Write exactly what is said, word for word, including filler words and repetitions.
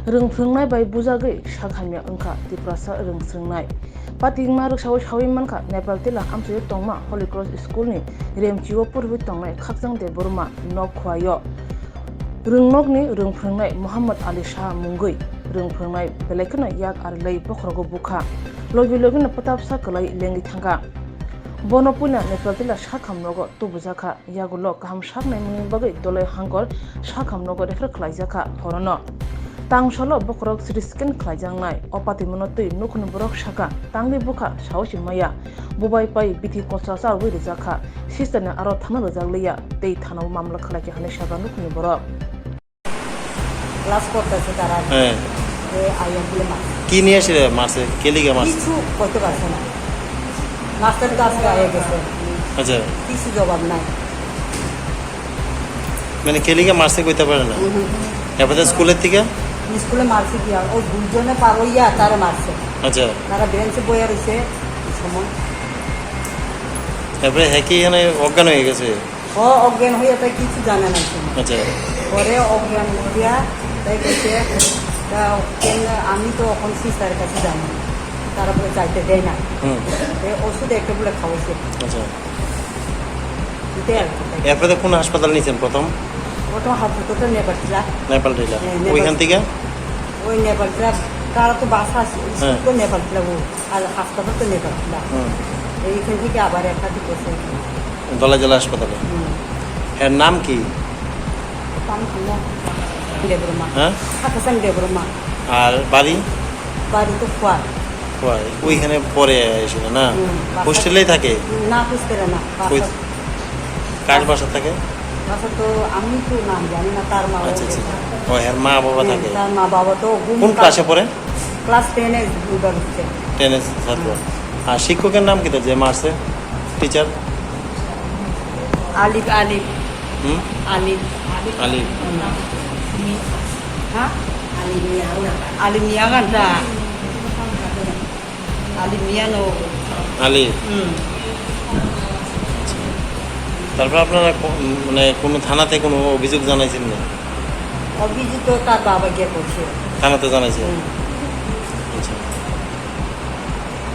Rwng phrwngnai bai bujagwi sak hamya wngkha Tiprasa rwng srwngnai. Patikma rwksaui saui mankha Nepal tila amchaio tongma Holy Cross School ni remchio poriwi tongnai Khakchang Debbarma nok khuaio. Rwngnokni rwng phrwngnai Muhammad Ali Shah mungwi rwng phrwngnai belai kheno yak ar lei bokhorogo bukha. Logi logino pwtapsa kwlai lengwi thangkha. Bono puila Nepal tila sakham nogo tubujakha. Yagulo kaham sak naimungni bagwi doloi hangkor sakham nogo refer khlaijakha horono. Tangsalo bokhorok C T scan khlaijaknai. O patimano twi nukhungni borok sakha, tangwi bukha, saosi maya. Bubai pai bithi kosa charwi rwjakha. Sister ni aro thana rwjakliya, tei thanao mamla khlaikha hinwi sakha nukhungni borok. Class করতেছে তারা। হ্যাঁ। এ, আইয়া বলে মারছে। কি নিয়ে এসে মারছে? কে লিগে মারছে? কিছু করতে পারছে না। মাস্টার তো আজকে আইয়া গেছে। আচ্ছা। কিছু জবাব নাই। মানে কে লিগে মারছে কইতে পারে না? হুম, হুম, হুম। এরপরে স্কুলের থেকে? স্কুলে মারছে কি আর? ও দুইজনে পার হইয়া তারে মারছে। আচ্ছা। তারা বেঞ্চে বইয়া রইছে এই সময়। তারপরে হ্যাঁ কি এখানে অজ্ঞান হয়ে গেছে? ও অজ্ঞান হইয়া তাই কিছু জানে না ছিল। আচ্ছা। পরে অজ্ঞান হইয়া তাই বলছে, "তা কেন আমি তো এখন সিস্টারের কাছে জানি না।" তারা বলে, "যাইতে দেয় না।" হুম। এ ওষুধ একটা বলে খাওয়াইছে। আচ্ছা। এটাই আর কি। এরপরে কোন হাসপাতাল নিয়েছেন প্রথম? প্রথম হাসপাতাল তো নেপাল টিলা। নেপাল টিলা। হ্যাঁ, নেপাল। ওইখান থেকে? ওই নেপাল টিলা, তারা তো বাস আছে, হ্যাঁ। তো নেপাল টিলা ও। আর হাসপাতাল তো নেপাল টিলা। হুম। এইখান থেকে আবার একটা ঠিক আছে এখানে। দলাই জেলা হাসপাতালে? হুম। এর নাম কি? নাম কি না? দেবরমা। হ্যাঁ? হাসান দেবরমা। আর বাড়ি? বাড়ি তো খোয়াই। খোয়াই। ওইখানে পরে এসেছিল না? হুম, বাসা হোস্টেলেই থাকে? না, হোস্টেলে না, ওই বাসা। কার বাসা থাকে? বাসা তো আমি তো নাম জানি না, তার মা বাবা আচ্ছা, আচ্ছা। থাকে। ও, এর মা বাবা হুম, থাকে? তার মা বাবা তো ঘুম কোন পা- ক্লাসে পড়ে? ক্লাস টেনে উঠে। টেনের ছাত্র। হুম। আর শিক্ষকের নাম কি তার যে মারছে? টিচার? আলিফ, আলিফ। হুম? আলিফ। আলিফ। হুম। হ্যাঁ? আলিফ মিয়া গানটা। আলিফ মিয়া নো। আলিফ। হুম। তারপর আপনারা কো-, মানে কোনো থানাতে কোনো অভিযোগ জানাইছেন না? অভিযোগ তো তার বাবা গিয়ে করছে। থানাতে জানাইছে? হুম।